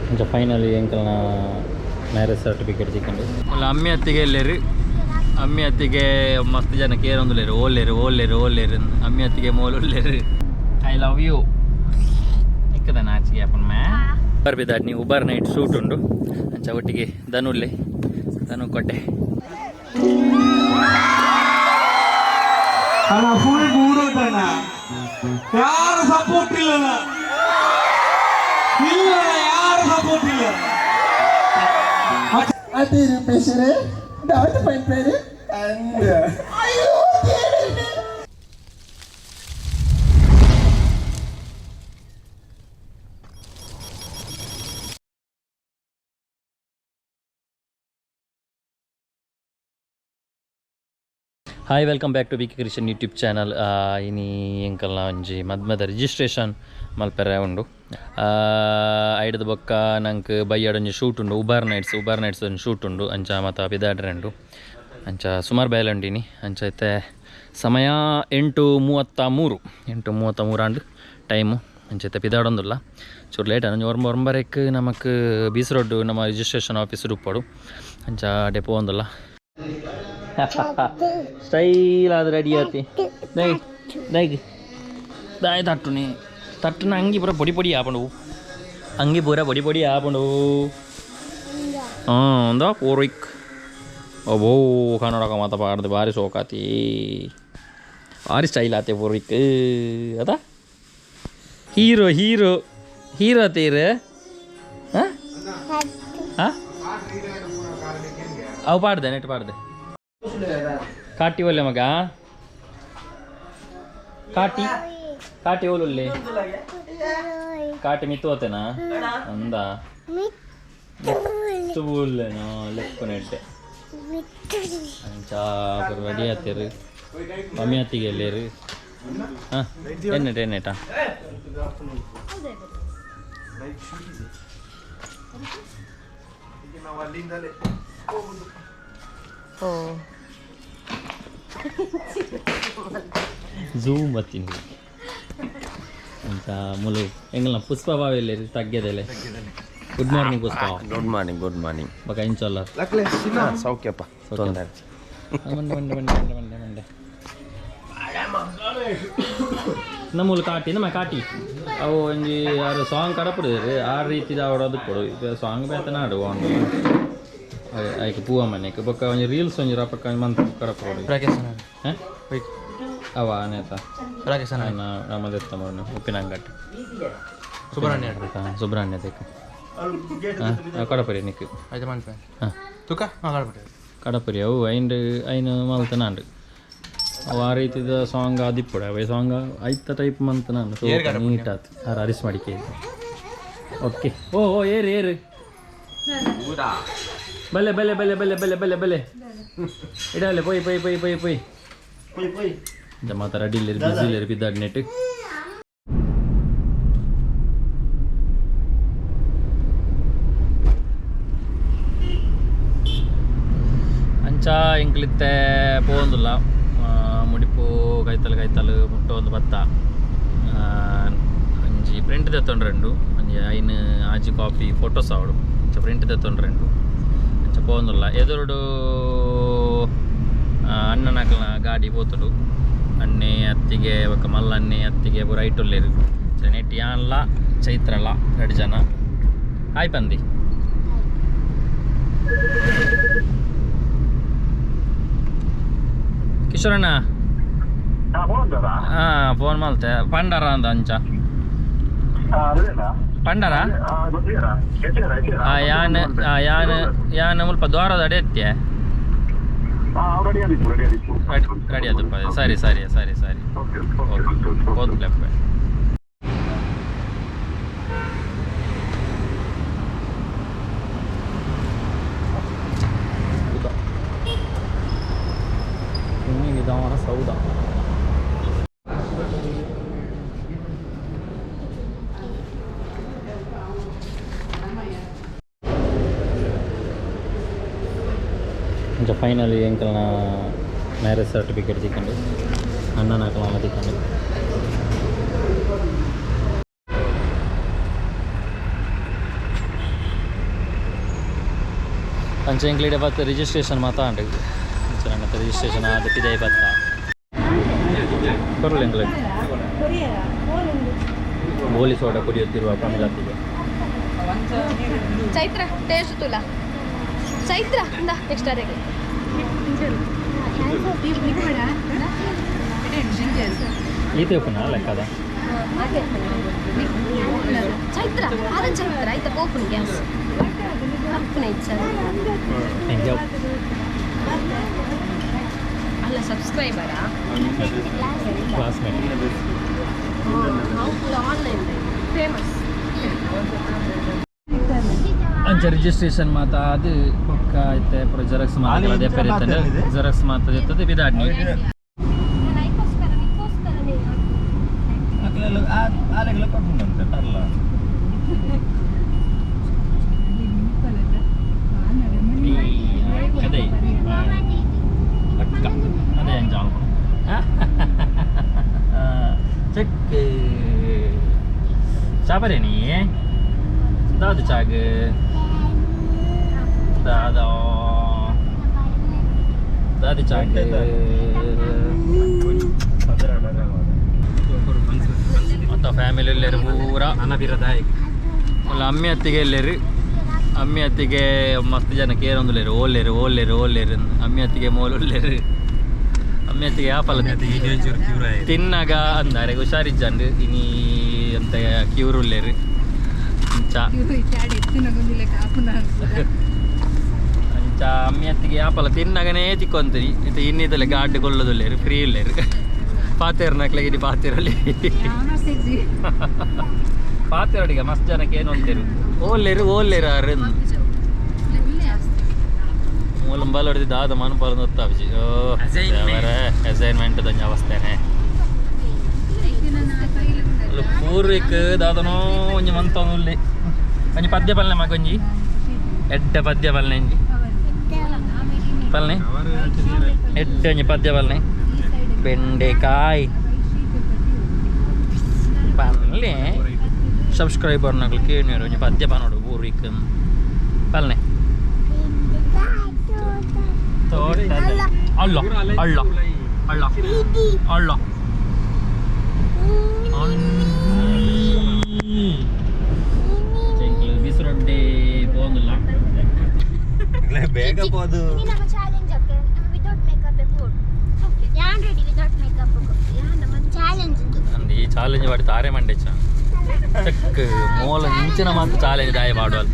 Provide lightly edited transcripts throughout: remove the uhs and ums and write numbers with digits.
ಅಂಚ finally ಎಂಕಲ್ನ marriage certificate ತಿಕ್ಕಂಡು. ಅಲ್ಲ, ಅಮ್ಮಿ ಅತ್ತಿಗೆ ಎಲ್ಲೇರು? ಅಮ್ಮಿ ಅತ್ತಿಗೆ ಮಸ್ತ್ ಜನ ಕೇರೊಂದುಲ್ಲೇರು, ಓಲ್ಲೇರು ಓಲ್ಲೇರು ಓಲ್ಲೇರು. ಅಮ್ಮಿ ಅತ್ತಿಗೆ ಮೋಲ್ ಉಲ್ಲೇರು. I love you. ನಿಕ್ಕದ ನಾಚಿಗೆ ಅಪ್ಪನ ಮ್ಯಾ ಉಬರ್ ನೀವು. ಉಬರ್ ನೈಟ್ ಶೂಟ್ ಉಂಡು. ಅಂಚ ಒಟ್ಟಿಗೆ ಧನುಲ್ಲೆ, ಧನು ಕೊಟ್ಟೆ. ಅಣ್ಣ, ಫುಲ್ ಮೂಡ್ ಅಣ್ಣ. ಯಾರು ಸಪೋರ್ಟ್ ಇಲ್ಲ ಇಲ್ಲ, ಯಾರು ಸಪೋರ್ಟ್ ಇಲ್ಲ. ಅದೇನು ಪೇಶರೆ ದಾವತ್ ಪನ್ಪೇರು ಅಂದ ಅಯ್ಯೋ ದೇವರೇ. Hi, welcome back to B K Krishan YouTube channel. ಇನಿ ಎಂಕಲ್ನ ಒಂಜಿ ಮದ್ಮದ ರಿಜಿಸ್ಟ್ರೇಷನ್ ಮಲ್ಪೆರೆ ಉಂಡು. ಐಡ್ದ್ ಬೊಕ್ಕ ನಂಕ್ ಬಯ್ಯಡ್ ಒಂಜಿ ಶೂಟ್ ಉಂಡು. ಉಬಾರ್ ನೈಟ್ಸ್, ಉಬಾರ್ ನೈಟ್ಸ್ ಒಂಜಿ ಶೂಟ್ ಉಂಡು. ಅಂಚ ಮಾತ ಪಿದಾಡ್ರೆ ಉಂಡು. ಅಂಚ ಸುಮಾರು ಬೇಲೆ ಉಂಡಿನಿ. ಅಂಚ ಇತ್ತೆ ಸಮಯ 8:33, 8:33 ಆಂಡ್ ಟೈಮು. ಅಂಚ ಇತ್ತೆ ಪಿದಾಡೊಂದುಲ್ಲ, ಚೂರು ಲೇಟ್. ಒಂಜಿ ಒರ್ಂಬ ಒರ್ಂಬರೆಕ್ ನಮಕ್ ಬೀಸ್ ರೋಡ್ ನಮ್ಮ ರಿಜಿಸ್ಟ್ರೇಷನ್ ಆಫೀಸ್ ಉಪ್ಪೊಡು. ಅಂಚ ಡೆಪೋ ಒಂದುಲ್ಲ. ಸ್ಟೈಲ್ ಆದ್ ರೆಡಿ ಆತಿ. ದೈ ದೈಗ್ ದಾಯ ತಟ್ಟುನಿ? ತಟ್ಟುನ ಅಂಗಿ ಪೂರ ಪೊಡಿ ಪೊಡಿ ಆಪುಂಡು. ಅಂಗಿ ಪೂರ ಪೊಡಿ ಪೊಡಿ ಆಪುಂಡು. ಹಾಂ, ಅಂದ ಪೂರ್ವಿಕ್ ಅಬೋ ಕನ್ನಡಕ ಮಾತ ಪಾಡ್ದು ಭಾರಿ ಸೋಕಾತಿ, ಭಾರಿ ಸ್ಟೈಲ್ ಆತೆ ಪೂರ್ವಿಕ್ ಅದ. ಹೀರೋ ಹೀರೋ ಹೀರೋ ತೀರ್. ಹಾಂ ಹಾಂ, ಅವು ಪಾಡ್ದೆ, ನೆಟ್ ಪಾಡ್ದೆ. ಕಾಟಿ ಒಲ್ಲೆ ಮಗ, ಕಾಟಿ ಕಾಟಿ ಓಲುಲ್ಲೆ? ಕಾಟಿ ಮಿತ್ತು ಹೋತೇನಾ ಅಂದ ಮಿತ್ತು ಊಲ್ಲೇನೋ ಲೆಪ್ಪು ನೆಡ್ಡೆ. ಅಂಚ ರೆಡಿ ಆತೇರು. ಮಮ್ಮಿ ಅತ್ತಿಗೆ ಎಲ್ಲೇರು? ಹಾಂ, ಎನ್ನೆಟ ಎನ್ನೆಟ. ಝೂಮ್ ಬತ್ತೀನಿ. ಅಂಚ ಮುಲು ಎಂಗಲ್ನ ಪುಷ್ಪ ಬಾವೆಲ್ಲೇರು? ತಗ್ಗೆದೆಲೆ. Good morning Pushpa. Good morning, good morning. ಬೊಕ ಇಂಚೊಲ್ಲ? ಸೌಖ್ಯಪ್ಪ, ತೊಂದರೆ. ಮಂಡೆ ಮಂಡೆ ಮಂಡೆ ಮಂಡೆ ಮಂಡೆ ಮಂಡೆ. ನಮ್ಮೂಲು ಕಾಟಿ, ನಮ್ಮ ಕಾಟಿ ಅವು ಒಂಜಿ ಆರು ಸಾಂಗ್ ಕಡಪುಡು. ಆ ರೀತಿದ ಅವಡು ಅದು ಪೊಡು ಸಾಂಗ್ ಬೇತೆ ನಾಡು ಉಂಡು. ಐಕ್ ಪೂವ ಮನೆಕ್ ಬೊಕ್ಕ ಒಂಜಿ ರೀಲ್ಸ್ ಒಂಜಿ ರಪಕ್ಕ ಮಂತ್ ಕಡಪುಡು. ರಾಕೇಶ್. ಹಾ, ಅವ ನೇತ. ರಾಕೇಶ್. ನಮ್ಮದೆತ್ತ ಮರಣ ಉಪ್ಪಿನಂಗಟ್ಟು. ಸುಬ್ರಹ್ಮಣ್ಯ. ಸುಬ್ರಹ್ಮಣ್ಯ ತೆಕ್ ಕಡಪುರಿ ನಿಕ್. ಆಯ್ತು, ಮನ್ಪೆ. ಹಾಂ. ತುಕ ಹಾಂ ಕಡಪಟ್ಟೆ. ಕಡಪುರಿ ಅವು ಐಂಡ್ ಐನ್ ಮಲ್ತನಾಂಡ್. ಅವು ಆ ರೀತಿದ ಸಾಂಗ್ ಆದಿಪ್ಪುಡು. ಅವೆ ಸಾಂಗ್ ಐತ ಟೈಪ್ ಮಂತನಾಂಡ್. ಏರ್ ಕಡಪುಡಿ. ನೀಟ್ ಆತ್. ಆರ್ ಅರಿಸ್ ಮಡಿಕೆ. ಓಕೆ, ಓ ಓ, ಏರು ಏರು. ಬಲೆ ಬಲೆ ಬಲೆ ಬಲೆ ಬಲೆ ಬಲೆ ಬಲೆ ಇಡಲೆ. ಪೋಯ್ ಪೋಯ್ ಪೋಯ್ ಪೋಯ್ ಪೋಯ್. ಮಾತ ರೆಡಿ ಇಲ್ಲೇರು, ಬಿಸಿ ಇಲ್ಲೇರು ಬಿದ್ದಾಡ್ ನೆಟ್. ಅಂಚ ಎಂಕ್ಲಿತ್ತೆ ಪೋವೊಂದುಲ್ಲ. ಮುಡಿಪು ಕೈತಲ್ ಕೈತಲ್ ಮುಟ್ಟ ಒಂದು ಬತ್ತ. ಒಂಜಿ ಪ್ರಿಂಟ್ ದೆತ್ತೊಂಡ್ರೆಂಡು. ಒಂಜಿ ಐನ್ ಆಜಿ ಕಾಪಿ ಫೋಟೋಸ್ ಆವಡು. ಅಂಚ ಪ್ರಿಂಟ್ ದೆತ್ತೊಂಡ್ರೆಂಡು. ಅಂಚ ಪೋವೊಂದುಲ್ಲ. ಎದುರುಡು ಅಣ್ಣನಕಲ್ನ ಗಾಡಿ ಪೋತುಂಡು. ಅಣ್ಣೆ ಅತ್ತಿಗೆ ಬೊಕ್ಕ ಮಲ್ಲಣ್ಣೆ ಅತ್ತಿಗೆ ಪೂರ ಐಟ್ ಉಲ್ಲೆರ್. ನೆಟ್ ಯಾನ್ಲ ಚೈತ್ರಲ ರಡ್ಡ್ ಜನ. ಹಾಯ್ ಪಂದಿ. ಕಿಶೋರಣ್ಣ, ಹಾಂ, ಫೋನ್ ಮಲ್ತೆ. ಪಂಡಾರ ಅಂದ. ಅಂಚ ಪಂಡಾರ. ಯಾನ್ ಯಾನ್ ಯಾನ್ ಮುಲ್ಪ ದ್ವಾರದ ಅಡೆ ಎತ್ತೆ. ರೆಡಿ ಆದಪ್ಪ. ಸರಿ ಸರಿ ಸರಿ ಸರಿ, ಓಕೆ. ಹೋದ್ಲೆಪ್ಪ. ನಿಧಾನ ಸೌದ. ಅಂಚ ಫೈನಲಿ ಎಂಕಲ್ನ ಮ್ಯಾರೇಜ್ ಸರ್ಟಿಫಿಕೇಟ್ ತಿಕ್ಕಂಡು. ಅಣ್ಣನ ಅಕಲ್ನ ತಿಕ್ಕಂಡು. ಅಂಚ ಎಂಕ್ಲಿಡೆ ಬತ್ತ ರಿಜಿಸ್ಟ್ರೇಷನ್ ಮಾತ ಅಂಡ್ ಅಂಚ ನನ್ನ ರಿಜಿಸ್ಟ್ರೇಷನ್ ಆದ ಪಿದೈ ಬತ್ತ ಬರಲ್ಲ ಎಂಕ್ಲೆ ಗೋಲಿ ಸೋಡಾ ಕುಡಿಯುತ್ತಿರುವ ಪ್ರಮಿಳತ್ತಿಗೆ. ಚೈತ್ರ ಟೇಸ್ಟ್ ತುಲ ಚೈತ್ರ ಇಂದ ನೆಕ್ಸ್ಟ್ ಅರೆಗೆ ಈತೆ ಉಪ್ಪುನ ಲೆಕ್ಕದ. ಚೈತ್ರ ಅದ ಚೈತ್ರ ಆಯ್ತಾ ಪೋಪುನ ಗ್ಯಾಸ್ ಅಪ್ಪನ ಇಚ್ಛ. ಎಂಜಾಯ್. ಅಲ್ಲ ಸಬ್ಸ್ಕ್ರೈಬರಾ? ಕ್ಲಾಸ್ಮೇಟ್. Online famous. ಅಂಚ ರಿಜಿಸ್ಟ್ರೇಷನ್ ಮಾತ ಅದು ಬೊಕ್ಕ ಐತೆ ಪೂರ ಜೆರಾಕ್ಸ್ ಮಾತ ಅದೇ ಪೆರಿತಂಡೆ ಜೆರಾಕ್ಸ್ ಮಾತ ಇರ್ತದೆ ಬಿದಾಡ್ನಿ. ಐಕೋಸ್ಕರ ನಿಕ್ಕೋಸ್ಕರನೇ. ಆಲೆಗ್ಲ ಕೊಟ್ಟುಂಡಂತೆ ಪರ್ಲ. ಅದೇ ಅಕ್ಕ ಅದೇ ಅಂಚ ಚೆಕ್ ಚಾಪರೇನಿ ದಾದು ಚಾಗ್ ದಾದಾ ದಾದಿ ಚಾಗ್. ಮತ್ತ ಫ್ಯಾಮಿಲಿ ಎಲ್ಲರೂ ಪೂರ ಅಲ್ಲ ಅಮ್ಮಿ ಅತ್ತಿಗೆ ಎಲ್ಲೇರು ಅಮ್ಮಿ ಅತ್ತಿಗೆ ಮಸ್ತ್ ಜನ ಕೇರೊಂದುಲ್ಲೇರು ಓಲ್ಲೇರು ಓಲ್ಲೇರು ಓಲ್ಲೇರು ಅಮ್ಮಿ ಅತ್ತಿಗೆ ಮೋಲ್ ಉಲ್ಲೇರು ಅಮ್ಮಿ ಅತ್ತಿಗೆ ಯಾಪಲ್ಲ ತಿನ್ನಾಗ ಅಂದಾರೆ ಹುಷಾರಿಜ್ಜಂಡು ಇನಿ ಅಂತ ಕ್ಯೂರ್ ಉಲ್ಲೇರು ಅಂಚ ಅಂಚ ಅಮ್ಮಿ ಅತ್ತಿಗೆ ಯಾಪಲ್ಲ ತಿನ್ನಾಗನೇ ತಿಕ್ಕೊಂತೀನಿ ಇತ್ತೆ ಇನ್ನಿದ್ದಲೆ ಗಾಡ್ಡು ಕೊಲ್ಲದುಲ್ಲೇರು ಫ್ರೀ ಇಲ್ಲೇರು ಪಾತೇರು ನಕ್ಲೆಗೆ ಇಡೀ ಪಾತೇರಲ್ಲಿ ಪಾತೇರಡಿಗೆ ಮಸ್ತ್ ಜನಕ್ಕೆ ಏನು ಅಂತೀರು ಓಲ್ಲೇರು ಓಲ್ಲೇರು ಆರು ಮೂಲಂಬಾಲ ಹೊಡೆದು ದಾದ ಮನುಪಾಲ ಗೊತ್ತಾವಿಜಿ ಓ ಅಸೈನ್ಮೆಂಟ್ ದಂಜ ಅವಸ್ಥೆನೆ ಪೂರ್ವಿಕ್ ದಾದನೋ ಒಂಜಿ ಮಂತೊಂದು ಒಂಜಿ ಪದ್ಯ ಪಲ್ನೆ ಮಗೊಂಜಿ ಎಡ್ಡೆ ಪದ್ಯ ಪಲ್ನೆ ಒಂಜಿ ಪಲ್ನೆ ಎಡ್ಡೆ ಒಂಜಿ ಪದ್ಯ ಪಲ್ನೆ ಬೆಂಡೆಕಾಯಿ ಪಲ್ಲೆ ಸಬ್ಸ್ಕ್ರೈಬರ್ ನಕಲು ಕೇಳಿರು ಒಂಜಿ ಪದ್ಯ ಪನೋಡು ಪೂರ್ವಿಕ್ ಪಲ್ನೆ ತೋಟದಲ್ಲಿ ಅಲ್ಲ ಅಳ್ಳ ಅಳ್ಳ ಅಳ್ಳ ಬಿಸಿರೊಡ್ಡೆ ಪೋಂದಿಲ್ಲ. ಬೇಗ ಪೋದು. ನಮ್ಮ ಚಾಲೆಂಜ್ ಅಕ್ಕೆ ನಮ್ಮ ವಿತೌಟ್ ಮೇಕಪ್ ಪೋಡು ಯಾನ್ ರೆಡಿ ವಿತೌಟ್ ಮೇಕಪ್ ಯಾನ್ ನಮ್ಮ ಚಾಲೆಂಜ್ ಇದು. ಅಂದ್ ಈ ಚಾಲೆಂಜ್ ಮಾಡಿ ತಾರೆ ಮಂಡೆಚ್ಚ ಚೆಕ್ ಮೂಲ ಇಂಚಿನ ಮಾತು ಚಾಲೆಂಜ್ ದಾಯ ಪಾಡುವಲ್ಲ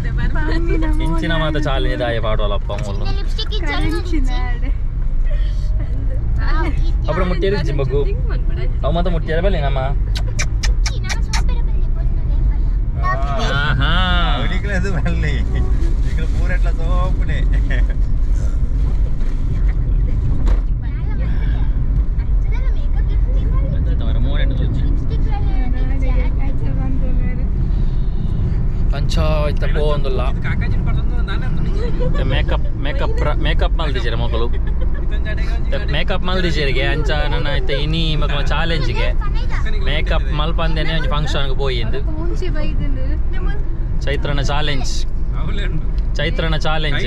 ಇಂಚಿನ ಮಾತು ಚಾಲೆಂಜ್ ದಾಯ ಪಾಡುವಲ್ಲಪ್ಪ ಮೂಲ. ಲಿಪ್ಸ್ಟಿಕ್ ಇಜ್ಜಿ. ಅப்புறம் ಮುಟ್ಟಿಯರು ಜಿಂಬಗು ಅವು ಮಾತ ಮುಟ್ಟಿಯರ ಬಲ್ಲಿ ನಮ್ಮ ನಮ್ಮ ಸೋಪೆರ ಬಲ್ಲಿ ಪೊನ್ನು. ಆಹಾ. ಅದು ಬಲ್ಲಿ ಈಗ ಪೂರೆಟ್ಲ ಸೋಪುನೆ. ಮೇಕಪ್ ಲಿಪ್ಸ್ಟಿಕ್ ಗೊತ್ತಾಯ್ತಾ ಮಾರ್ರೆ, ಮೂರೆಂಟು ತೋಚಿ ಲಿಪ್ಸ್ಟಿಕ್ ಪಂಚಾಯ್ತ ಪೋಂದುಲ್ಲ ಮೇಕಪ್ ಮೇಕಪ್ ಮೇಕಪ್ ಮಲ್ದಿಜೆರೆ ಮೊಗಲು ಮೇಕಪ್ ಮಲ್ದಿಜೆರಿಗೆ ಅಂಚ ನನ್ನ ಐತೆ ಇನಿ ಮಕ್ಕಳ ಚಾಲೆಂಜ್ಗೆ ಮೇಕಪ್ ಮಲ್ಪಂದೇನೆ ಒಂಜಿ ಫಂಕ್ಷನ್ಗೆ ಪೋಯಿಂದು ಚೈತ್ರನ ಚಾಲೆಂಜ್ ಚೈತ್ರನ ಚಾಲೆಂಜ್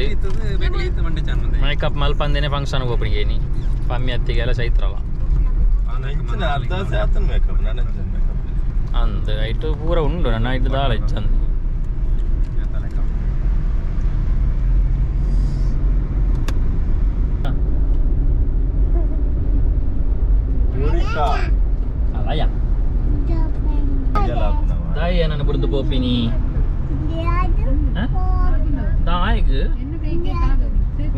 ಮೇಕಪ್ ಮಲ್ಪಂದೇನೆ ಫಂಕ್ಷನ್ಗೆ ಹೋಗ್ಬಿಡಿ ಇನಿ ಪಮ್ಮಿ ಅತ್ತಿಗೆಲ್ಲ ಚೈತ್ರಲ್ಲ. ಇಂಚಿನ ಅರ್ಧ ಆತನ ಮೇಕಪ್ ನಾನು ಮೇಕಪ್. ಅಂದ್ ಐಟು ಪೂರ ಉಂಡು ನನ್ನ ಐಟು ದಾಳ ಇಚ್ಚಂದು. ಅಲಯ ದಾಯಿ ನನ್ನ ಬುಡ್ದು ಪೋಪಿನಿ ದಾಯಿಗ್.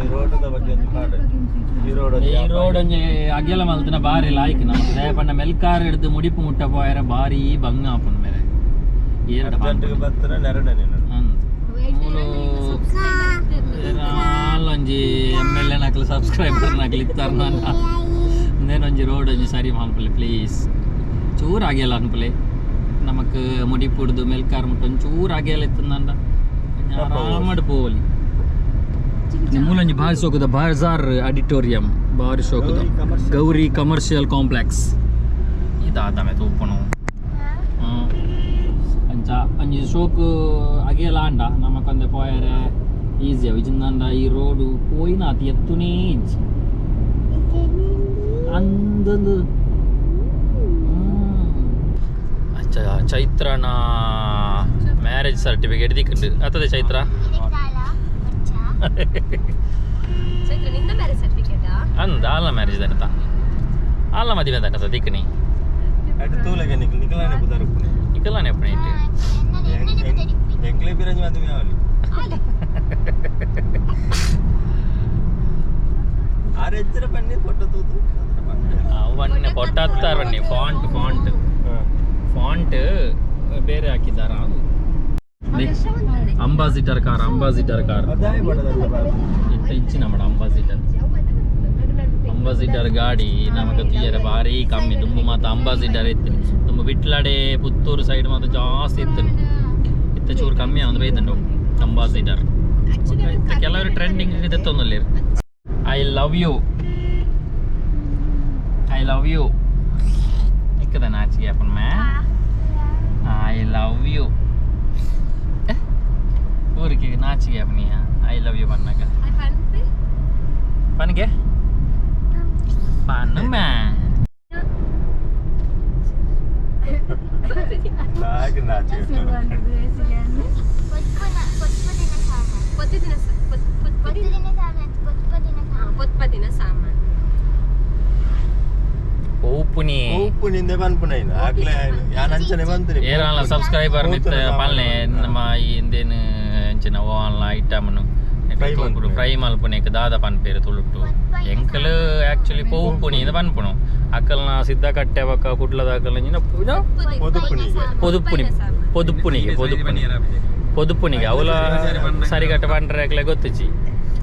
ಈ ರೋಡದ ಬಗ್ಗೆ ಒಂಜಿ ಪಾಡ ಈ ರೋಡ್. ಈ ರೋಡ್ ಒಂಜಿ ಅಗೆಲ ಮಲ್ತಿನ ಬಾರಿ ಲಾಯ್ಕ್ ನಮಕ್ ದಾಯೆ ಮೆಲ್ಕಾರ್ ಹಿಡ್ದು ಮುಡಿಪು ಮುಟ್ಟ ಪೋಯರ ಬಾರಿ ಬಂಗ ಆಪುಂಡು ಮೇರೆ ಏರಡ. ಅರ್ಜೆಂಟ್ಗೆ ಬತ್ತನ ನೆರಡೆ ನೀನು. ಅಂದ್ ಮೂಲು ಒಂಜಿ ಎಮ್ ಎಲ್ ಎ ನಕಲು ಸಬ್ಸ್ಕ್ರೈಬರ್ ನಕಲು ಇತ್ತಾರ ಒಂಜಿ ರೋಡ್ ಒಂಜಿ ಸರಿ ಮಲ್ಪಲೆ ಪ್ಲೀಸ್ ಚೂರು ಅಗೆಲ ಅನ್ಪಲೆ ನಮಕ್ ಮುಡಿಪುಡ್ದು ಮೆಲ್ಕಾರ್ ಮುಟ್ಟ ಒಂಚೂರು ಅಗೆಲ ಇತ್ತಂದ ಆರಾಮಡ್ ಪೋವಲಿ. ಮೂಲೊಂಜಿ ಬಾರಿ ಸೋಕುದ ಬಾಜಾರ್ ಆಡಿಟೋರಿಯಂ ಬಾರಿ ಸೋಕುದ ಗೌರಿ ಕಮರ್ಷಿಯಲ್ ಕಾಂಪ್ಲೆಕ್ಸ್ ಇದಾದ ತೂಪುನು ಅಂಚ ಒಂಜಿ ಶೋಕು ಅಗೆಲ ಆಂಡ ನಮಕೊಂದೆ ಪೋಯರೆ ಈಸಿ ಅವು ಇಜಿಂದಾಂಡ ಈ ರೋಡು ಪೋಯಿನ ಅತಿ ಎತ್ತುನೇ ಇಜ್ಜಿ ಅಂದೊಂದು. ಅಚ್ಚ, ಚೈತ್ರನ ಮ್ಯಾರೇಜ್ ಸರ್ಟಿಫಿಕೇಟ್ ದಿಕ್ಕುಂಡು ಅತ್ತದೆ ಚೈತ್ರ. ಚೈತ್ರ, ನಿನ್ನ ಮ್ಯಾರೇಜ್ ಸರ್ಟಿಫಿಕೇಟಾ? ಅಂದ ಆಲ್ನ ಮ್ಯಾರೇಜ್ ದನತ, ಆಲ್ನ ಮದುವೆ ದನತ ದಿಕ್ಕನಿ. ಅಟ್ ತೂಲಗೆ ನಿಕ್ಲು ನಿಕಲಾನೆ ಪುದರ್ ಉಪ್ಪುನೆ. ಇಕಲಾನೆ ಅಪ್ಪಣೆ ಇಟ್ಟು. ಎಂಕ್ಲೆ ಬಿರಂಜಿ ಮದುವೆ ಆವಲಿ ಆರ್ ಎಚ್ಚರ ಪನ್ನಿ ಫೋಟೋ ತೂತು ಅದ್ರ ಪನ್ನಿ. ಅವನ್ನೆ ಪೊಟ್ಟಾತ್ತಾರ ಬನ್ನಿ. ಫಾಂಟ್ ಫಾಂಟ್ ಫಾಂಟ್ ಬೇರೆ ಹಾಕಿದ್ದಾರ ಅದು. Ambassador car, ambassador car. ಅದಾಯ ಬಡದಲ್ಲ ಬಾಬು. ಇತ್ತ ಇಚ್ಚಿ ನಮ್ಮ ಅಂಬಾಸಿಡರ್, ಅಂಬಾಸಿಡರ್ ಗಾಡಿ ನಮಗೆ ತುಯ್ಯರೆ ಭಾರಿ ಕಮ್ಮಿ. ದುಂಬು ಮಾತ ಅಂಬಾಸಿಡರ್ ಇತ್ತು. ತುಂಬ ಬಿಟ್ಲಾಡೆ ಪುತ್ತೂರು ಸೈಡ್ ಮಾತ ಜಾಸ್ತಿ ಇತ್ತು. ಇತ್ತ ಚೂರು ಕಮ್ಮಿ ಒಂದು ಬೈತುಂಡು ಅಂಬಾಸಿಡರ್. ಇತ್ತ ಕೆಲವರು ಟ್ರೆಂಡಿಂಗ್ ದೆತ್ತೊಂದುಲ್ಲೆರ್. I love you, I love you. ಇಕ್ಕದ ನಾಚಿಗೆ ಅಪ್ಪನ. I love you ಊರಿಗೆ ನಾಚಿಗೆ ಅಪ್ಪನಿಯ. I love you ಬನ್ನಾಗ ಪನ್ಗೆ ಪನ್ನುಮ. ನಾಕ್ ನಾಚಿಕೆ. ಪೊತ್ತಿದಿನ ಪೊತ್ಪದಿನ ಸಾಮಾನು. ಓಪುನಿ. ಉಪ್ಪುನಿಂದೆ ಪನ್ಪುನೈನು ಆಗ್ಲೇ ಯಾನ್ ಅಂಚನೆ ಬಂತ್ರಿ. ಏರಾಲ ಸಬ್ಸ್ಕ್ರೈಬರ್ ನಿತ್ತ ಪಲ್ನೆ ನಮ್ಮ ಈ ಇಂದೇನು ಅಂಚಿನ ಓನ್ಲ ಐಟಮ್ನು Fry ಮಲ್ಪುನೆ. ಫ್ರೈ ಮಲ್ಪುನೆಕ್ ದಾದ ಪನ್ಪೇರು ತುಳುಟು? ಎಂಕಲ್ ಆಕ್ಚುಲಿ ಪೋಪುನಿ ಇಂದ ಪನ್ಪುನು. ಅಕ್ಕಲ್ನ ಸಿದ್ಧ ಕಟ್ಟೆ ಬೊಕ್ಕ ಕುಡ್ಲದ ಅಕ್ಕಲ್ನ ಪೊದುಪುನಿಗೆ. ಪೊದುಪುನಿ, ಪೊದುಪುನಿಗೆ, ಪೊದುಪುನಿ, ಪೊದುಪುನಿಗೆ. ಅವಲ ಸರಿಗಟ್ಟ ಪಂಡ್ರೆ ಅಕ್ಲೆ ಗೊತ್ತುಚಿ.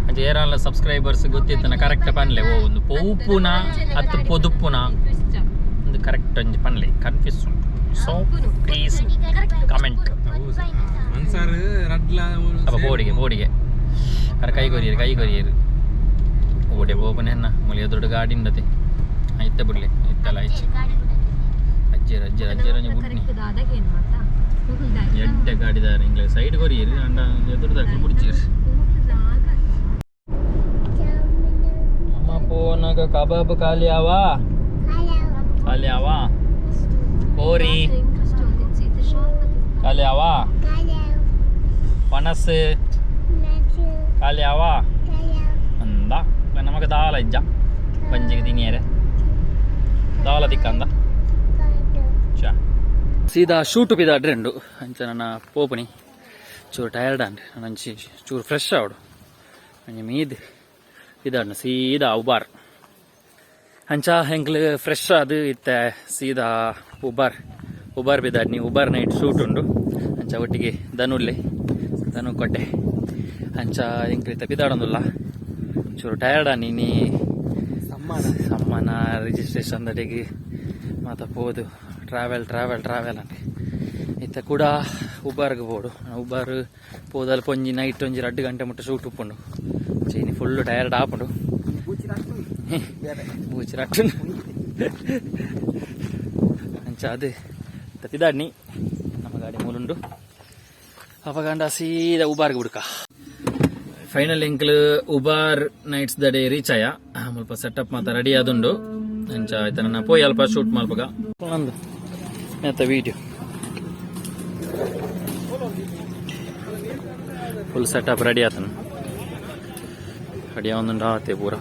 ಅಂಚ ಏರಾಲ ಸಬ್ಸ್ಕ್ರೈಬರ್ಸ್ ಗೊತ್ತಿತ್ತನ ಕರೆಕ್ಟ್ ಪನ್ಲೆ. ಓ ಒಂದು ಪೌಪುನ ಅತ್ತು ಪೊದುಪುನ ಒಂದು ಕರೆಕ್ಟ್ ಒಂಜಿ ಪನ್ಲೆ, ಕನ್ಫ್ಯೂಸ್ ಉಂಟು. ಸೊ ಪ್ಲೀಸ್ ಕಮೆಂಟ್. ಅನ್ಸರ್ ರಡ್ಲ. ಅಪ್ಪ ಬೋಡಿಗೆ ಬೋಡಿಗೆ ಅರ ಕೈ ಕೊರಿಯರು, ಕೈ ಕೊರಿಯರು. ಓಡೆ ಬೋಪನೆ ಅನ್ನ ಮುಲಿ ದೊಡ್ಡ ಗಾಡಿ ಉಂಡತೆ. ಇತ್ತ ಬಿಡ್ಲಿ, ಇತ್ತಲ್ಲ ಆಯ್ತು. ಅಜ್ಜೇರು ಅಜ್ಜೇರು ಅಜ್ಜೇರು ಒಂಜಿ ಬುಡ್ನಿ. ಎಡ್ಡೆ ಗಾಡಿದಾರೆ ಇಂಗ್ಲ ಸೈಡ್ ಕೊರಿಯರು ಅಂಡ ಎದುರು ಬುಡ್ಚೀರು. ಅಮ್ಮ ಪೋನಾಗ ಕಬಾಬ್ ಖಾಲಿ ಆವಾ, ಖಾಲಿ ಆವಾ, ಕೋರಿ ಖಾಲಿ ಆವಾ, ಪಣಸ್ ಖಾಲಿ ಆವಾ ಅಂದ. ನಮಗ ದಾಲ ಇಜ್ಜ ಬಂಜಿಗೆ ತಿನಿಯರೆ ದಾಲ ತಿಕ್ಕಂದ ಚಾ. ಸೀದಾ ಶೂಟು ಪಿದಾಡ್ರೆ ಉಂಡು. ಅಂಚ ನನ್ನ ಪೋಪುನಿ ಚೂರು ಟಯರ್ಡ್ ಅಂಡ್ ನಂಚಿ ಚೂರು ಫ್ರೆಶ್ ಆವಡು ಅಂಚ ಮೀದ್ ಪಿದಾಡ್ನ ಸೀದಾ ಉಬಾರ್. ಅಂಚ ಎಂಕ್ಲು ಫ್ರೆಶ್ ಅದು ಇತ್ತೆ ಸೀದಾ ಉಬಾರ್, ಉಬಾರ್ ಪಿದಾಡ್ನಿ. ಉಬಾರ್ ನೈಟ್ ಶೂಟ್ ಉಂಡು. ಅಂಚ ಒಟ್ಟಿಗೆ ಧನುಲ್ಲೆ ಧನು ಕೊಟ್ಟೆ. ಅಂಚ ಎಂಕ್ಲು ಇತ್ತೆ ಪಿದಾಡೊಂದುಲ್ಲ, ಚೂರು ಟಯರ್ಡ್ ನೀನಿ. ಸಮ್ಮನ ರಿಜಿಸ್ಟ್ರೇಷನ್ ದಡೆಗೆ ಮಾತ ಪೋದು ಟ್ರಾವೆಲ್ ಟ್ರಾವೆಲ್ ಟ್ರಾವೆಲ್ ಅಂದೆ. ಇತ್ತ ಕೂಡ ಉಬಾರ್ಗ್ ಬೋಡು. ಉಬಾರ್ ಪೋದಲ್ ಪೊಂಜಿ ನೈಟ್ ಒಂಜಿ 2 ಗಂಟೆ ಮುಟ್ಟ ಶೂಟ್ ಉಪ್ಪುಂಡು. ಚೀನಿ ಫುಲ್ ಟಯರ್ಡ್ ಆಪುಂಡು, ಬೂಚಿ ರಟ್ಟುಂಡು. ಅಂಚ ಅದು ಪಿದಾಡ್ನಿ. ನಮ್ಮ ಗಾಡಿ ಮೂಲುಂಡು. ಅಪಗಂಡ ಸೀದಾ ಉಬಾರ್ಗ್ ಬುಡ್ಕ. ಫೈನಲ್ ಎಂಕ್ಲು ಉಬಾರ್ ನೈಟ್ಸ್ ದಡೆ ರೀಚ್ ಆಯ. ಮುಲ್ಪ ಸೆಟಪ್ ಮಾತ ರೆಡಿ ಆದುಂಡು. ಅಂಚ ಆಯ್ತು, ನನ್ನ ಪೋಯಿ ಅಲ್ಪ ಶೂಟ್ ಮಲ್ಪಗ ನಂದು ಆತ ವಿಡಿಯೋ ಫುಲ್ ಸೆಟಪ್ ರೆಡಿ ಆತನು. ರೆಡಿ ಆವೊಂದುಂಡು ಆತೆ ಪೂರ.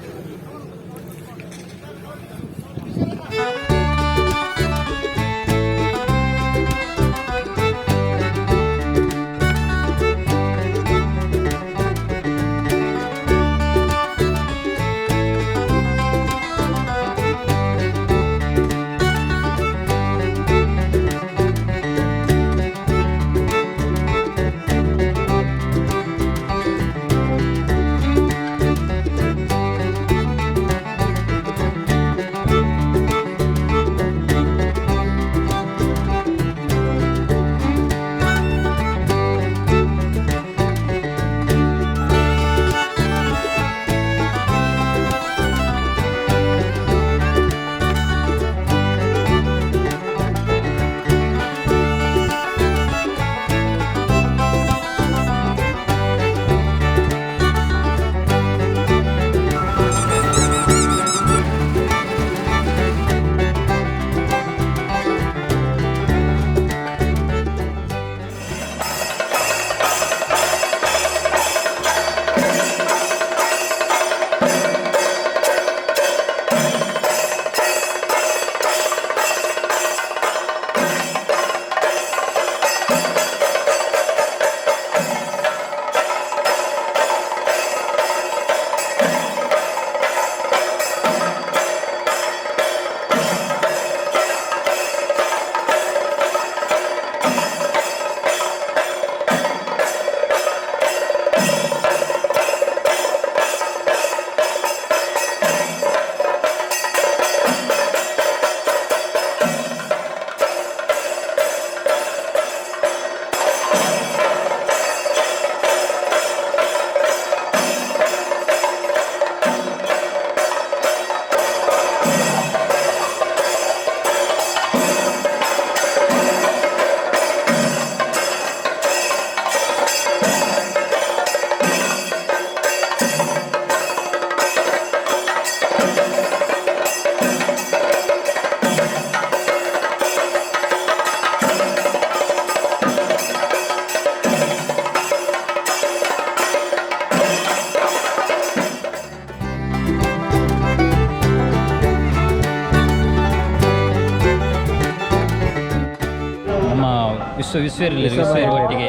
ವಿಶ್ವ ವಿಶ್ವೇರ್ ವಿಶ್ವೇರ್ ಒಟ್ಟಿಗೆ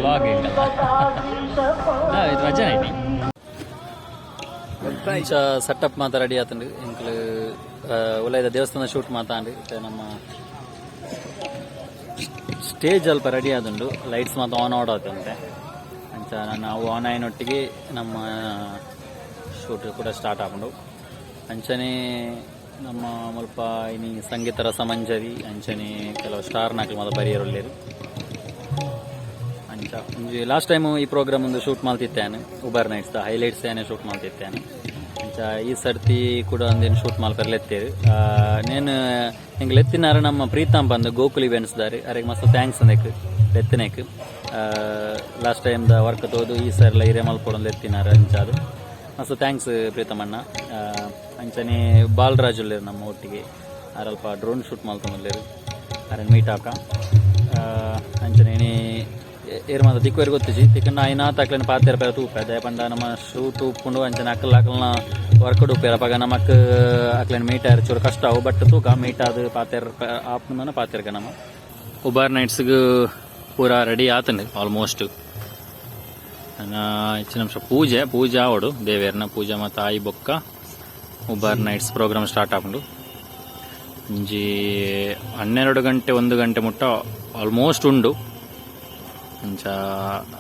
ಲಾಗ್ ಇದು ರಜೆ ಇಂಚ ಸೆಟಪ್ ಮಾತ ರೆಡಿ ಆತಂಡು. ಎಂಕ್ಲು ಉಲೈದ ದೇವಸ್ಥಾನ ಶೂಟ್ ಮಾತಾಂಡು. ಇತ್ತೆ ನಮ್ಮ ಸ್ಟೇಜ್ ಅಲ್ಪ ರೆಡಿ ಆದುಂಡು. ಲೈಟ್ಸ್ ಮಾತ ಆನ್ ಆಡೋತಂತೆ. ಅಂಚ ನಾವು ಆನ್ ಆಯ್ನೊಟ್ಟಿಗೆ ನಮ್ಮ ಶೂಟ್ ಕೂಡ ಸ್ಟಾರ್ಟ್ ಆಪುಂಡು. ಅಂಚನೆ ನಮ್ಮ ಮುಲ್ಪ ಇನಿ ಸಂಗೀತ ರಸಮಂಜರಿ, ಅಂಚನೆ ಕೆಲವು ಸ್ಟಾರ್ ನಾಕಲು ಮಾತ ಬರಿಯರುಲ್ಲೇರು. ಅಂಚ ಒಂಜಿ ಲಾಸ್ಟ್ ಟೈಮ್ ಈ ಪ್ರೋಗ್ರಾಮ್ ಒಂದು ಶೂಟ್ ಮಲ್ತಿತ್ತೇನೆ. ಉಬರ್ ನೈಟ್ಸ್ ಹೈಲೈಟ್ಸ್ ಏನೇ ಶೂಟ್ ಮಲ್ತಿತ್ತೇನೆ. ಅಂಚ ಈ ಸರ್ತಿ ಕೂಡ ಒಂದೇನು ಶೂಟ್ ಮಲ್ಪೆರ್ಲೆತ್ತೇರು. ನೇನು ಎಂಕ್ ಲೆತ್ತಿನಾರ ನಮ್ಮ ಪ್ರೀತಮ್ ಬಂದು ಗೋಕುಲ್ ಇವೆಂಟ್ಸ್ ದಾರಿ. ಅರೆಗ್ ಮಸ್ತ್ thanks ಅಂದೆಕ್ ಲೆತ್ತಿನೇಕ್. ಲಾಸ್ಟ್ ಟೈಮ್ the work ತೋದು ಈ ಸರ್ಲ ಹಿರೇ ಮಲ್ಪೊಡೊಂದು ಲೆತ್ತಿನಾರ. ಅಂಚ ಅದು ಮಸ್ತ್ thanks ಪ್ರೀತಮಣ್ಣ. ಅಂಚನೆ ಬಾಲರಾಜ್ ಉಲ್ಲೇರು ನಮ್ಮ ಒಟ್ಟಿಗೆ. ಅರಲ್ಪ ಡ್ರೋನ್ ಶೂಟ್ ಮಲ್ತೊಂದುಲ್ಲೇರು. ಅರೆನ್ ಮೀಟ್ ಆಕ. ಅಂಚನೆ ಇನಿ ಏರ್ ಮಾತ ತಿಕ್ಕುವೆರ್ ಗೊತ್ತಿಜಿ. ತಿಕ್ಕಂಡ ಐನಾತ್ ಅಕ್ಲೆನ ಪಾತೆರ ಪೇರ ತೂಪೆ. ದಾಯೆ ಪಂಡ ನಮ್ಮ ಶೂಟ್ ಉಪ್ಪುಂಡು. ಅಂಚನೆ ಅಕ್ಕಲ್ ಅಕಲ್ನ ವರ್ಕ್ ಉಪ್ಪೇರ. ಅಪಗ ನಮಕ್ ಅಕ್ಲೆನ ಮೀಟ್ ಆಯರ್ ಚೂರು ಕಷ್ಟ ಅವು. ಬಟ್ ತೂಕ, ಮೀಟ್ ಆದ್ ಪಾತೆರ್ ಆಪುಂದನ ಪಾತೆರ್ಗ. ನಮ್ಮ ಉಬಾರ್ ನೈಟ್ಸ್ಗ್ ಪೂರ ರೆಡಿ ಆತಂಡು ಆಲ್ಮೋಸ್ಟ್. ಹೆಚ್ಚಿನ ನಿಮಿಷ ಪೂಜೆ ಪೂಜೆ ಆವಡು. ದೇವೇರ್ನ ಪೂಜೆ ಮತ್ತು ಆಯಿ ಬೊಕ್ಕ ಉಬಾರ್ ನೈಟ್ಸ್ ಪ್ರೋಗ್ರಾಮ್ ಸ್ಟಾರ್ಟ್ ಆಪುಂಡು. ಒಂಜಿ 12 ಗಂಟೆ, 1 ಗಂಟೆ ಮುಟ್ಟ ಆಲ್ಮೋಸ್ಟ್ ಉಂಡು. ಅಂಚ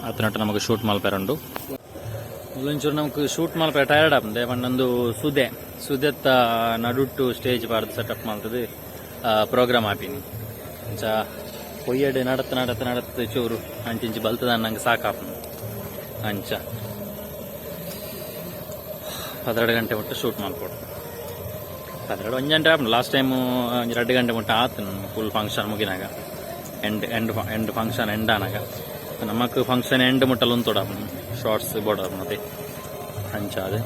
ಆತನಟ ನಮಗೆ ಶೂಟ್ ಮಲ್ಪೆರುಂಡು. ಮುಲ್ಲೊಂಚೂರು ನಮಕ್ ಶೂಟ್ ಮಲ್ಪೆ ಟಯರ್ಡ್ ಆಪುಂಡು. ಪಂಡ ಸುದೆ ಸುದೆತ್ತ ನಡುಟ್ಟು ಸ್ಟೇಜ್ ಪಾಡ್ದು ಸೆಟಪ್ ಮಲ್ತದು ಪ್ರೋಗ್ರಾಮ್ ಆಪಿನಿ. ಅಂಚ ಪೊಯ್ಯಡ್ ನಡತ್ ನಡತ್ ನಡತ್ ಚೂರು ಅಂಚಿಂಚಿ ಬಲ್ತದ ನಂಗೆ ಸಾಕಾಪುಂಡು. ಅಂಚ 12 ಗಂಟೆ ಮುಟ್ಟ ಶೂಟ್ ಮಲ್ಪೊಡು. 12 1 ಗಂಟೆ ಆಪುಂಡು. ಲಾಸ್ಟ್ ಟೈಮ್ ಒಂಜಿ 2 ಗಂಟೆ ಮುಟ್ಟ ಆತು ಫುಲ್ ಫಂಕ್ಷನ್ ಮುಗಿನಾಗ. End end end function end ಆನಾಗ ನಮಕ್ ಫಂಕ್ಷನ್ ಎಂಡ್ ಮುಟ್ಟಲು ಉಂತೊಡ ಶಾರ್ಟ್ಸ್ ಬೋಡ ಮತ್ತೆ. ಅಂಚ ಅದು.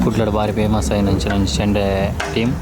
ಕುಡ್ಲಡ್ ಬಾರಿ ಫೇಮಸ್ ಆಯಿನ ಅಂಚಿನ ಒಂಜಿ ಚೆಂಡೆ ಟೀಮ್.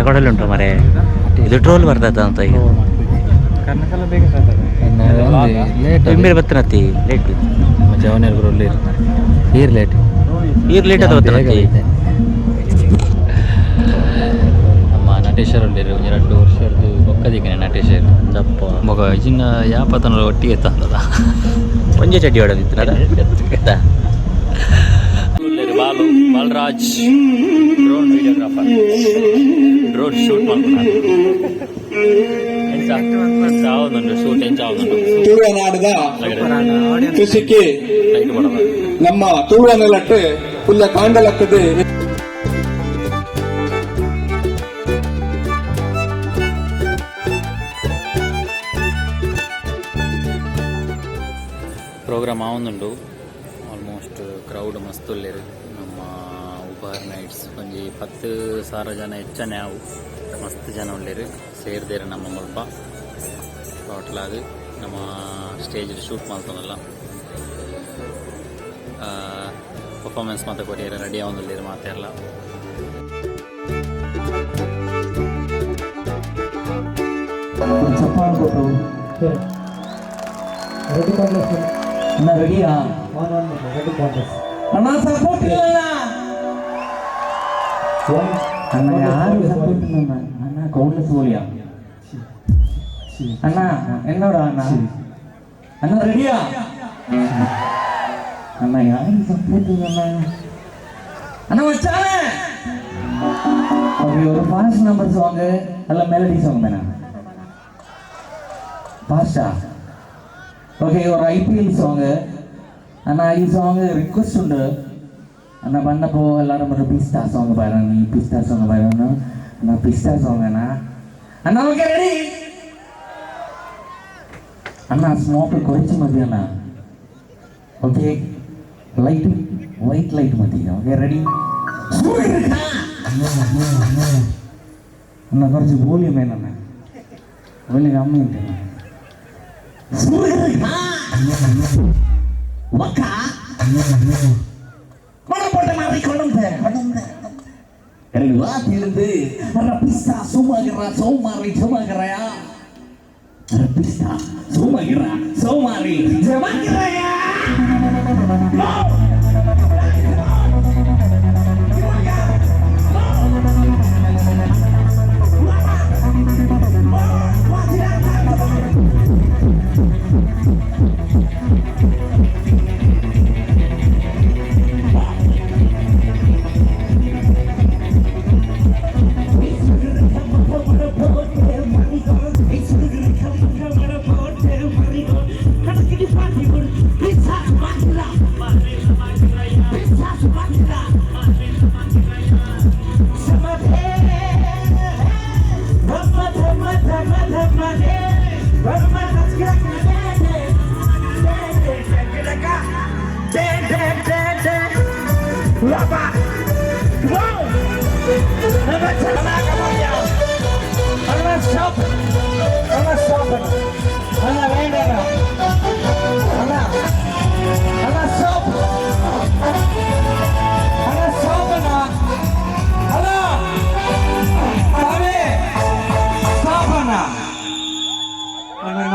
ಕೊಡಲು ಉಂಟು ಮರೆ. ಇದು ಟ್ರೋಲ್ ಬರ್ತದ ಅಂತ ಈಗ. ಲೇಟ್ ಬೇರೆ ಬತ್ತನತ್ತಿ ಲೇಟ್. ಜವನೇರ್ ಬರೋಲ್ಲ ಈರ್ ಲೇಟ್. ಈರ್ ಲೇಟ್ ಅದ ಬತ್ತನತ್ತಿ. ನಮ್ಮ ನಟೇಶ್ವರ ಉಳ್ಳೇರು 2 ವರ್ಷದ್ದು ಬೊಕ್ಕದಿಕ್ಕನೆ ನಟೇಶ್ವರ. ದಪ್ಪ ಬೊಕ ಇಜಿನ ಯಾಪತನ ಒಟ್ಟಿಗೆ ತಂದದ. ಒಂಜೆ ಚಡ್ಡಿ ಹೊಡೆದಿತ್ತು. Balu Balaraj drone videographer, drone shoot ಮಾಡ್ಕೊಂಡು ಎಂಚ ಶೂಟ್ ಎಂಚ ಆവുಂಡು. ತುಳುವನಾಡದ ಕೃಷಿಗೆ ಲೈಟ್ ಕೊಡೋದು. ನಮ್ಮ ತುಳುವ ನೆಲಕ್ಕೆ ಪುಲ್ಲ ಕಾಂಡಲಕ್ಕದೆ. ಪ್ರೋಗ್ರಾಮ್ ಆವೊಂದುಂಡು. ಆಲ್ಮೋಸ್ಟ್ ಕ್ರೌಡ್ ಮಸ್ತ್ ಉಲ್ಲೆರ್. ನಮ್ಮ ಉಪಹಾರ್ ನೈಟ್ಸ್ ಒಂಜಿ 10,000 ಜನ ಹೆಚ್ಚನೆ ಆವು. ಮಸ್ತ್ ಜನ ಉಲ್ಲೆರ್ ಸೇರ್ದೇರ್. ನಮ್ಮ ಮುಲ್ಪ ಟೋಟಲ್ ಆದ್ ನಮ್ಮ ಸ್ಟೇಜ್ ಶೂಟ್ ಮಲ್ತೊಂದುಲ್ಲ. ಪರ್ಫಾರ್ಮೆನ್ಸ್ ಮಾತ ಕೊರಿಯರೆ ರೆಡಿ ಆವೊಂದುಲ್ಲೆರ್ ಮಾತೆರ್ಲ. ಅಣ್ಣ ರೆಡಿಯಾ? ಅಣ್ಣ ಸಪೋರ್ಟ್ ಇಲ್ಲ ಅಣ್ಣ. ಯಾರು ಸಪೋರ್ಟ್ ಇಲ್ಲ ಅಣ್ಣ. ಅಣ್ಣ ಕೌಂಟ್ಲೆಸ್ ಹೋಲಿಯಾ ಅಣ್ಣ? என்னோட ಅಣ್ಣ. ಅಣ್ಣ ರೆಡಿಯಾ ಅಣ್ಣ? ಯಾರು ಸಪೋರ್ಟ್ ಇಲ್ಲ ಅಣ್ಣ. ಅಣ್ಣ ಮச்சானே. ஓகே, ஒரு fast number song அல்ல மெலடி சாங் வேணாம். ஃபாஸ்டா? ஓகே, ஒரு ஐபிஎல் சாங் அண்ணா. ഈ சாங் ரிக்வெஸ்ட் உண்டு அண்ணா. பண்ணப்போ எல்லாரும் ஒரு பிஸ்தா சாங் பாருங்க, பிஸ்தா சாங் பாருங்க அண்ணா, பிஸ்தா சாங் அண்ணா. அண்ணா ஓகே ரெடி அண்ணா. ஸ்மோக்கு குறைச்சி மதி அண்ணா. Okay, light white light மதி. ஓகே ரெடி அண்ணா. കുറച്ച് വോളിയം വേണം അണ്ണാ. വോളിയം കമ്മി ഉണ്ട് അണ്ണാ.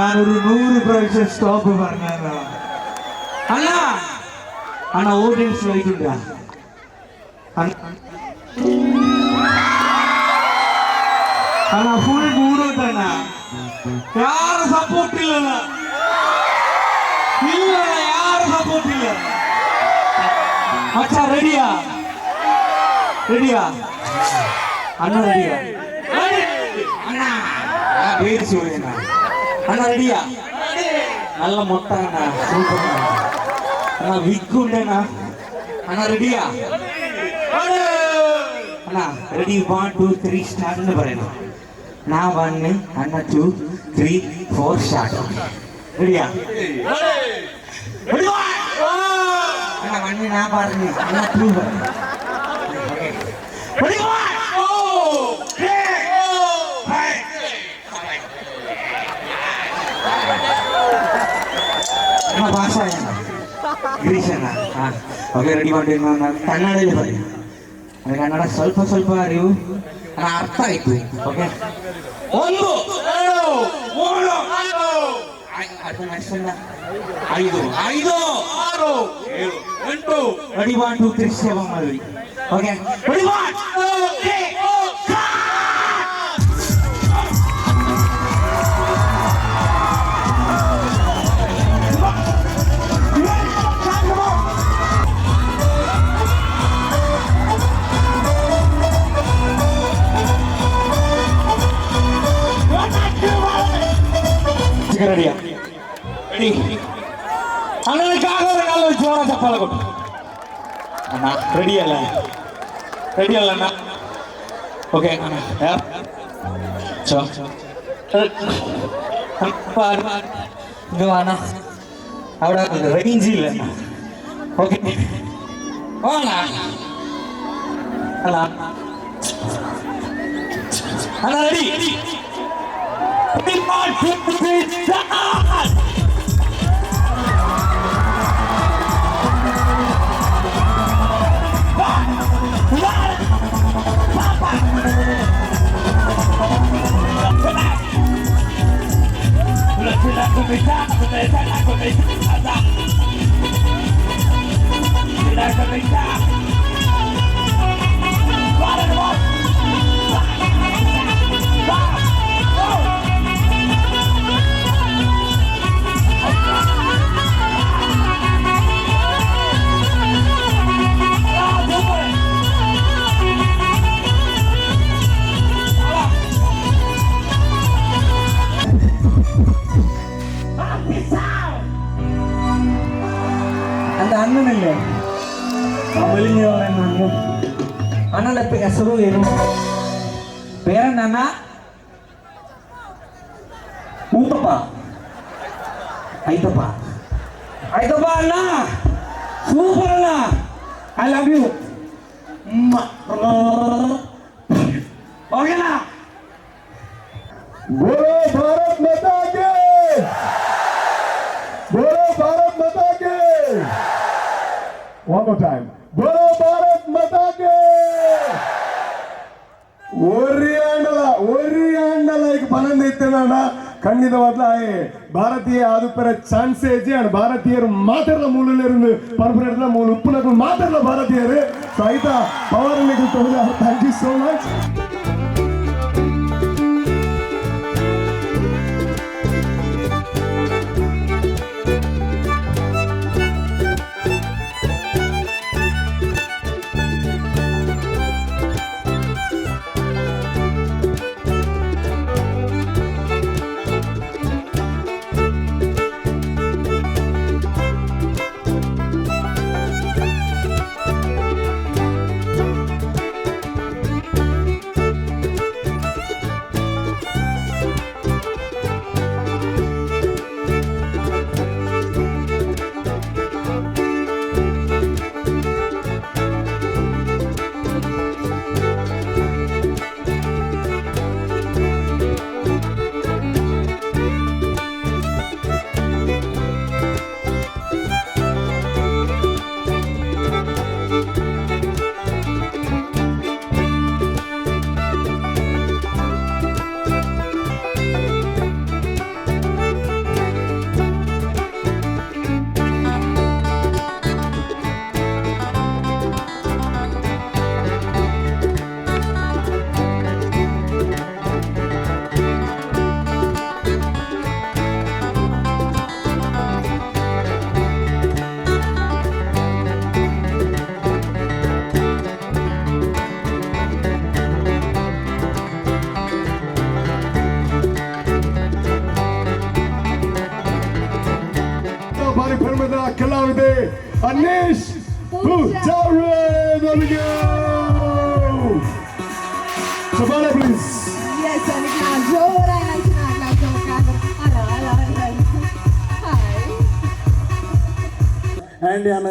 நான் ஒரு 100 പ്രാവശ്യം സ്റ്റോപ്പ് പറഞ്ഞാ അണ്ണാ. അണ്ണാ ഓഡിയൻസ് ലൈറ്റ് ഉണ്ടാ അണ്ണാ? ഫുൾ മൂടോട്ട് അണ്ണാ. யாரும் சப்போர்ட் இல்ல. இல்ல, யாரும் சப்போர்ட் இல்ல. மச்சான் ரெடியா? ரெடியா அண்ணா? ரெடியா அண்ணா? பேர் சொல்லுங்க அண்ணா. ரெடியா? நல்ல மொட்டை அண்ணா, சூப்பர் அண்ணா. விக் உண்டேண்ணா. அண்ணா ரெடியா அண்ணா? ரெடி, 1 2 3 ஸ்டார்ட்னு പറയണം. நான் 1 அண்ணா, 2 3 4 ஸ்டார்ட். ரெடியா? அண்ணா 1 நான் பாருங்க அண்ணா, 2 பாருங்க. ரெடி 1 3 5. ಅಣ್ಣ ಭಾಷಾ ಗಿರೀಶ್ ಅಣ್ಣ. ಹಾಂ ಓಕೆ ರೆಡಿ ಮಾಡಿ. ನಾನು ಕನ್ನಡದಲ್ಲಿ ಬರೀ. ಅಂದರೆ ಕನ್ನಡ ಸ್ವಲ್ಪ ಸ್ವಲ್ಪ ಅರಿವು. ಅರ್ಥ ಆಯ್ತು. ಓಕೆ, 1 2 3 4 5 5 6 7 8 ready 1 2 3 7 ಮಾಡಿ. Okay, ready 1 2 3 4. ರೆಡಿಯಾ? ರೆಡಿ. ಅಣ್ಣನಿಗಾಗ நல்ல ಜೋರ ಚಪ್ಪಾಳೆ ಕೊಟ್ಟು. ಅಣ್ಣ ರೆಡಿ ಅಲ್ಲ? ರೆಡಿ ಅಲ್ಲ ಅಣ್ಣ? ಓಕೆ ಅಣ್ಣ. ಅಣ್ಣ അവിടെ റേഞ്ച് ഇല്ല. ഓക്കെ അണ്ണ അണ്ണ അണ്ണ ready. 1 2 3 4. அந்த அண்ணன் അണ്ണൻ അണ്ണന്റെ ಹೆಸರು ಏನು? പേരെന്നാ? ಊತಪ್ಪ. ಐತಪ್ಪ ಐತಪ್ಪ ಅಣ್ಣ, ಸೂಪರ್ ಅಣ್ಣ, I love you. ಓಕೆನಾ? बोलो भारत माता के, बोलो भारत माता के. One more time. बोलो भारत माता के. ಒರಿ ಆಂಡಲ ಈಗ ಪನಂದ ಇತ್ತೇನ ಖಂಡಿತವಾದ್ಲ ಭಾರತೀಯ ಆದುಪ್ಪರ ಚಾನ್ಸೇ ಇಜ್ಜಿ. ಭಾರತೀಯರು ಮಾತಾಡಲ ಮೂಲಲ್ಲಿருந்து ಪರಪರ ಮೂಲ ಉಪ್ಪುನಗಳು ಮಾತಾಡಲ ಭಾರತೀಯರು. ಸೊ ಆಯ್ತಾ power thank you so much. ಕಲಾವಿದೆ ಅನೀಶ್ ಪೂಜಾರಿ ಅವರಿಗೆ ಚಪ್ಪಾಳೆ ಪ್ಲೀಸ್. ಆ್ಯಂಡ್ ಯಾನ್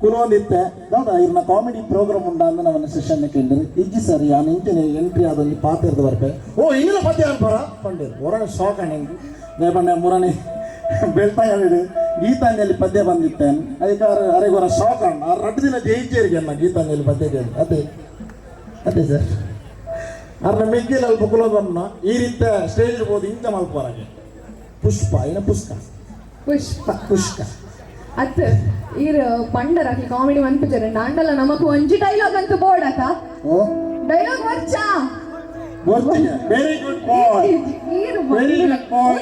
ಕುಲೊಂದಿತ್ತೆ ದಾದ ಇರ್ನ ಕಾಮಿಡಿ ಪ್ರೋಗ್ರಾಮ್ ಉಂಡ ಅಂದ್ ನವನ ಸೆಷನ್ ಕೇಂದ್ರ ಇಜ್ಜಿ ಸರ್ ಯಾನ್ ಇಂಚಿನ ಎಂಟ್ರಿ ಆದೊಂಜಿ ಪಾತೆರ್ದ್ ಬರ್ಪೆ ಓ ಇನ್ನಿಲ ಪದ್ಯ ಅನ್ಪರ ಪಂಡೇರು ಒರನೆ ಶಾಕ್ ಆಂಡ್ ನೇ ಪಂಡೆ ಮುರನೆ ಬೆಳ್ತಾಯಿಡು ಗೀತಾಂಜಲಿ ಪದ್ಯ ಬಂದಿತ್ತೇನೆ ಅದಕ್ಕೆ ಅರೆಗೊರ ಶಾಕ್ ಆಂಡ್ ಆ ರಡ್ಡು ದಿನ ಜಯಿಚೇರಿಗೆ ಅನ್ನ ಗೀತಾಂಜಲಿ ಪದ್ಯ ಕೇಳಿ ಅದೇ ಅದೇ ಸರ್. ಅರ್ನ ಮೆಗ್ಗಿಲ್ ಅಲ್ಪ ಕುಲೋದನ್ನ ಈ ರೀತಿ ಸ್ಟೇಜ್ ಹೋದ ಇಂಚ ಮಲ್ಪೋರಾಗೆ ಪುಷ್ಪ ಏನ ಪುಷ್ಕ ಪುಷ್ಪ ಪುಷ್ಕ ಅತ್ ಈರ್ ಪಂಡರ್ ಅಕ್ಲಿ ಕಾಮಿಡಿ ಮನ್ಪುಜಾರೆ ನಾಂಡಲ ನಮಕ್ ಒಂಜಿ ಡೈಲಾಗ್ ಅಂತ ಬೋರ್ಡ್ ಅತ ಓ ಡೈಲಾಗ್ ವರ್ಚಾ ವೆರಿ ಗುಡ್ ಬಾಯ್ ಈರ್ Very good boy.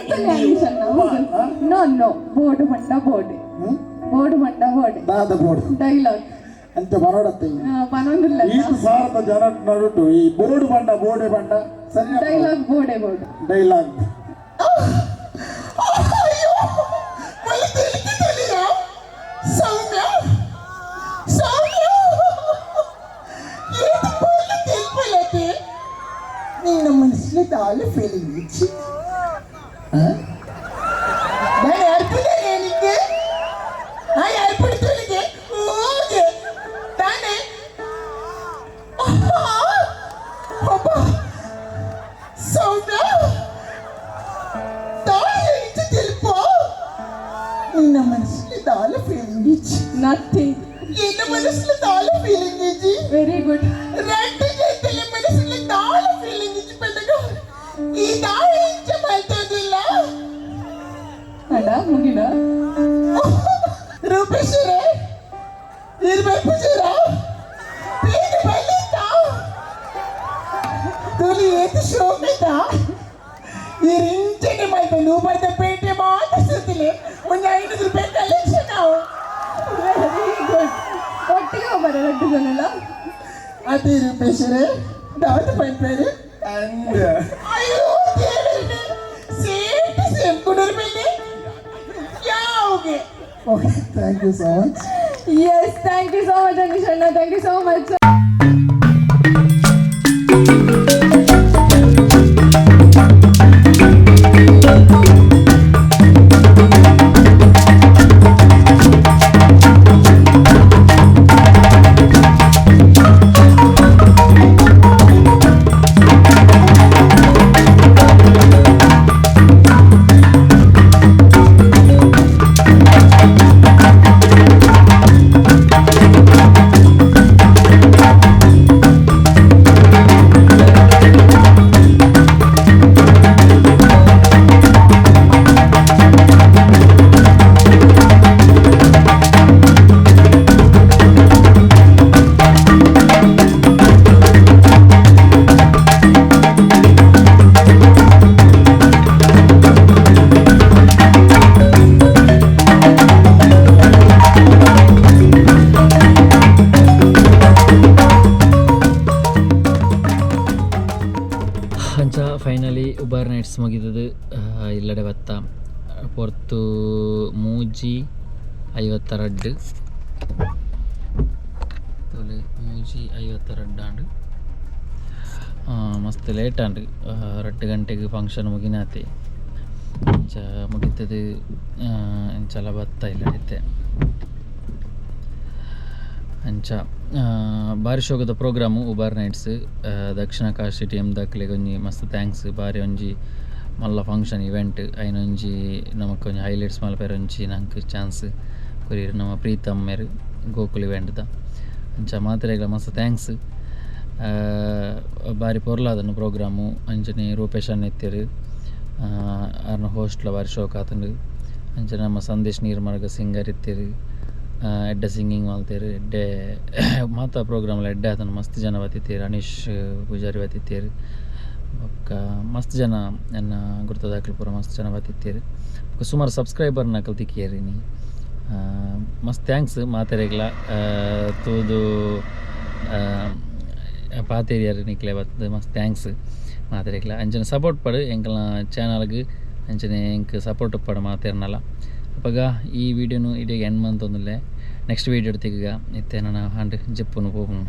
No no board ಪಂಡ ಬೋರ್ಡ್ ಬೋರ್ಡ್ ಪಂಡ ಬೋರ್ಡ್ ದಾದ ಬೋರ್ಡ್ ಡೈಲಾಗ್ ಅಂತ ಬರೋಡತ್ತೆ ಪನೊಂದುಲ್ಲ ಈತ ಸಾವಿರದ ಜನ ನಡುಟು ಈ ಬೋರ್ಡ್ ಬಂಡ ಬೋರ್ಡೆ ಬಂಡ ಸರಿ ಡೈಲಾಗ್ ಬೋರ್ಡೆ ಬೋರ್ಡ್ ಡೈಲಾಗ್ ಸೌಮ್ಯ ಸೌಮ್ಯ ಏತು ಪೋರ್ಲು ತೆಲ್ಪಲತೆ ನಿನ್ನ ಮನಸ್ಸಲ್ಲಿ ದಾಲ ಫೀಲಿಂಗ್ ಇಚ್ಚಿ ನಾನು ಅರ್ಪಿದ್ದೇನೆ ನಿಂಗೆ ಆ ಅರ್ಪಿಡ್ತನಿಗೆ ಹೋಗೆ ತಾನೆ ಅಬ್ಬಾ ಸೌಮ್ಯ ತಾಯಿ తెలుపో ನಿನ್ನ ಮನಸ್ಸಲ್ಲಿ ದಾಲ ಫೀಲಿಂಗ್ ಇಚ್ಚಿ ನಥಿಂಗ್ ಎನ್ನ ಮನಸ್ಸಲ್ಲಿ ದಾಲ ಫೀಲಿಂಗ್ ಇಜ್ಜಿ ವೆರಿ ಗುಡ್ రెండు చేతుల మనసులో దాళ ఫీలింగ్ ఇచ్చి పెద్దగా ఈ దాళ ఇంచ మల్తదిಲ್ಲ ಅಡ ಮುಗಿಡ రూపేశ్వరే ఇరువైపు పేరు బలితా తొలి ఏది శోభిత ఈ రించని మల్త నువ్వు పడితే పేటే మాట సుతిలే ಒಂದು ಐನೂರು ರೂಪಾಯಿ collection very good ಒಟ್ಟಿಗೆ ಹೋಗ್ಬಾರ ರಡ್ಡು ಜನಲ ಅದೇ ರೂಪೇಶ್ವರೇ ದಾವತ್ ಪೈಪೇರು ಅಂಡ್ ಅಯ್ಯೋ ದೇವರೇ same to same ಕುಡರ್ ಮೇಲೆ ಯಾವ್ಗೆ okay thank you so much yes thank you so much Anish ಅಣ್ಣ thank you so much. ಅಂಚ finally Ubar nights ಮುಗಿದದು ಇಲ್ಲಡೆ ಬತ್ತ ಪೊರ್ತು 3:52 ತೊಲೆ 3:52 ಆಂಡ್ ಮಸ್ತ್ ಲೇಟ್ ಆಂಡ್ 2 ಗಂಟೆಗೆ ಫಂಕ್ಷನ್ ಮುಗಿನಾತೆ ಅಂಚ ಮುಗಿತದು ಅಂಚಲ ಬತ್ತ ಇಲ್ಲಡೆ ಅಂಚ ಬಾರಿ ಶೋಕದ programme Ubar nights Dakshina Kashi team ದಕ್ಲೆಗ್ ಒಂಜಿ ಮಸ್ತ್ thanks ಬಾರಿ ಒಂಜಿ ಮಲ್ಲ ಫಂಕ್ಷನ್ ಇವೆಂಟ್ ಐನೊಂಜಿ ನಮಕ್ ಒಂಜಿ ಹೈಲೈಟ್ಸ್ ಮಲ್ಪೆರೆ ಒಂಜಿ ನಂಕ್ ಚಾನ್ಸ್ ಕೊರಿಯೆರ್ ನಮ್ಮ ಪ್ರೀತಮ್ ಮೇರ್ ಗೋಕುಲ್ ಇವೆಂಟ್ದ ಅಂಚ ಮಾತೆರೆಗ್ಲ ಮಸ್ತ್ thanks ಬಾರಿ ಪೊರ್ಲಾದನು ಪ್ರೋಗ್ರಾಮು ಅಂಚನೆ ರೂಪೇಶ್ ಅಣ್ಣ ಇತ್ತೆರ್ ಅರ್ನ ಹೋಸ್ಟ್ಲ ಬಾರಿ ಶೋಕ್ ಆತುಂಡು ಅಂಚನೆ ನಮ್ಮ ಸಂದೇಶ್ ನೀರ್ಮಾರ್ಗ ಸಿಂಗರ್ ಇತ್ತೆರ್ ಎಡ್ಡೆ ಸಿಂಗಿಂಗ್ ಮಲ್ತೆರ್ ಎಡ್ಡೆ ಮಾತ ಪ್ರೋಗ್ರಾಮ್ಲ ಎಡ್ಡೆ ಆತುಂಡು ಮಸ್ತ್ ಜನ ಬತ್ತಿತ್ತೆರ್ ಅನೀಶ್ ಪೂಜಾರಿ ಬತ್ತಿತ್ತೆರ್ ಬೊಕ್ಕ ಮಸ್ತ್ ಜನ ಎನ್ನ ಗುರ್ತದಾಕುಲು ಪೂರ ಮಸ್ತ್ ಜನ ಬತ್ತಿತ್ತೆರ್ ಬೊಕ್ಕ ಸುಮಾರು ಸಬ್ಸ್ಕ್ರೈಬರ್ ನಕಲ್ ತಿಕ್ಕಿಯೆರ್ ಇನಿ ಮಸ್ತ್ thanks ಮಾತೆರೆಗ್ಲ ತೂದು ಪಾತೆರಿಯರ್ ನಿಕ್ಲೆ ಬತ್ತುದು ಮಸ್ತ್ thanks ಮಾತೆರೆಗ್ಲ ಅಂಚನೆ ಸಪೋರ್ಟ್ ಪಡು ಎಂಕಲ್ನ ಚಾನಲ್ಗ್ ಅಂಚನೆ ಎಂಕ್ ಸಪೋರ್ಟ್ ಪಡು ಮಾತೆರ್ನಲ ಅಪಗ ಈ ವಿಡಿಯೋನು ಇಡೀ ಎಂಡ್ ಮಂತೊಂದುಲ್ಲೆ ನೆಕ್ಸ್ಟ್ ವೀಡಿಯೋ ತಿಕ್ಕಗ ಇತ್ತೆ ನನ್ನ ಹಂಡ್ ಜಪ್ಪುನು ಪೋಪುನು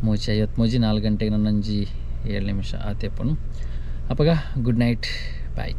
3:53 4 ಗಂಟೆಗೆ ನನ್ನೊಂಜಿ 7 ನಿಮಿಷ ಆತೆಪ್ಪುನು ಅಪಗ good night bye.